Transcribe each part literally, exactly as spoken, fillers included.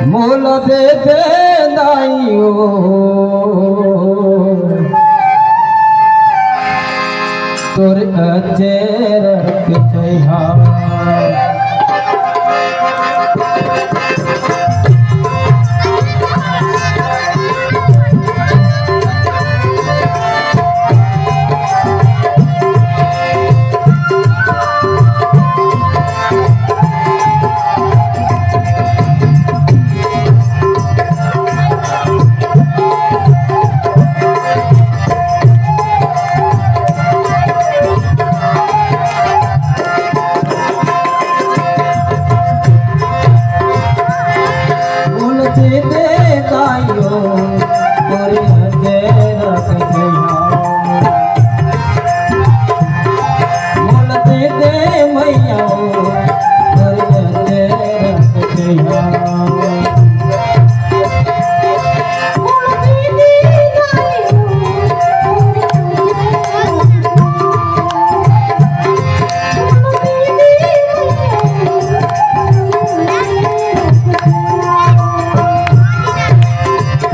मोला दे दे दाई ओ, तोर अचेरक छइहां।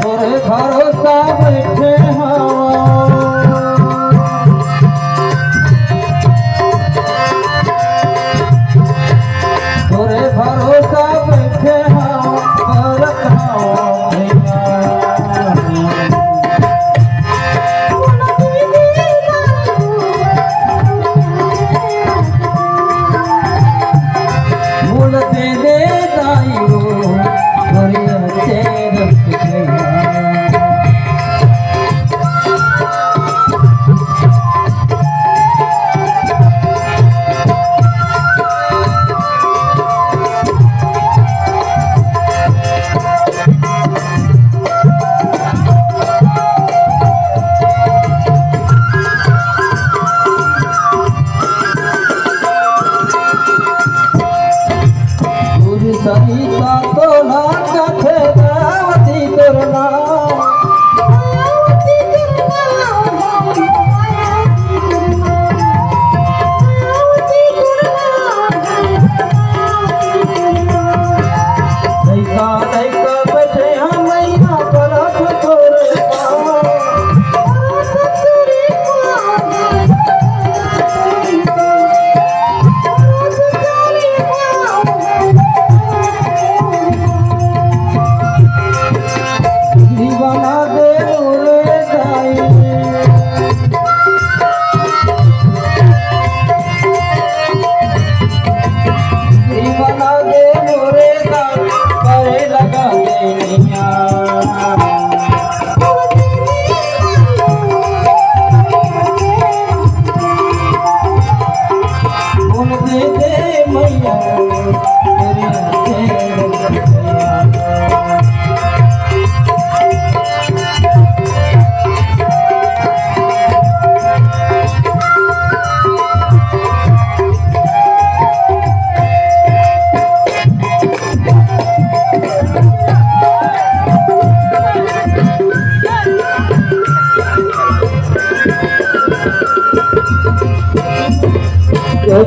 तोरे भरोसा बइठे हवं, तोरे भरोसा बइठे हवं, करत हवं भइया। मोला दे दे दाई ओ, तोर अचेरक छइहां। पूरी सरिता तोला कथे रावती तोर नाम। लइका लइका बइठे हवं, लइका परत तोरे पाँव। बिगड़ी बना दे मोरे दाई। बिगड़ी बना दे मोरे दाई, करे लगा दे नैया। बोल दे दे मैया,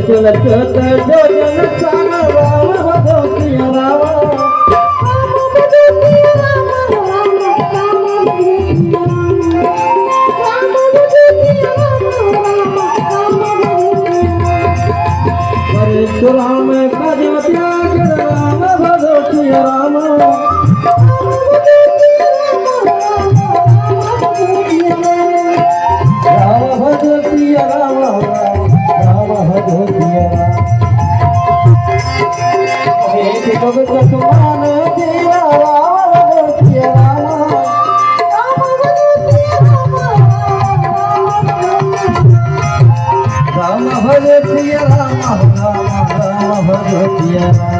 तेरे तेरे राम भजो सिया राम। राम भजो सिया राम, राम भजो सिया राम। एक पग चश्मान तेरा राम भजो सिया राम। राम भजो सिया राम, राम, राम भजो सिया राम।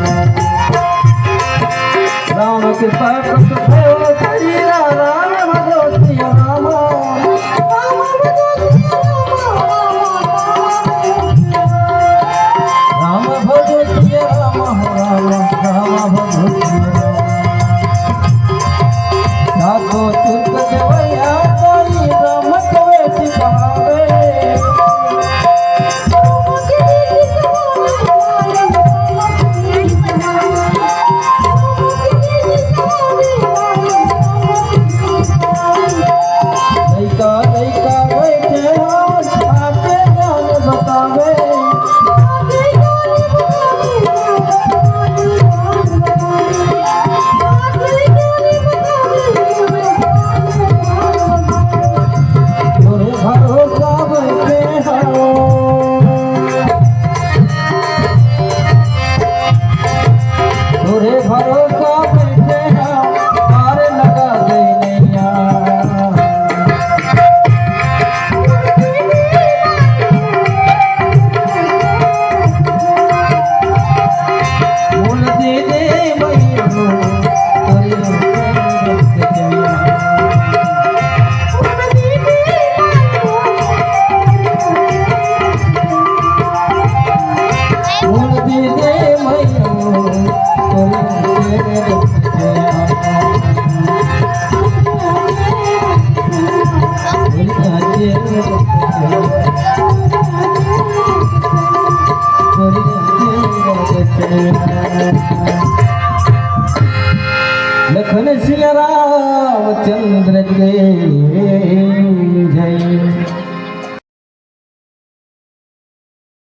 राम कृपा कट भयो करिया, राम भजो सिया राम। राम भजो सिया राम, राम, राम भजो सिया राम। साधो तुर्क देवैया ताई राम कवे सिखावे। लखन सिया रामचंद्र के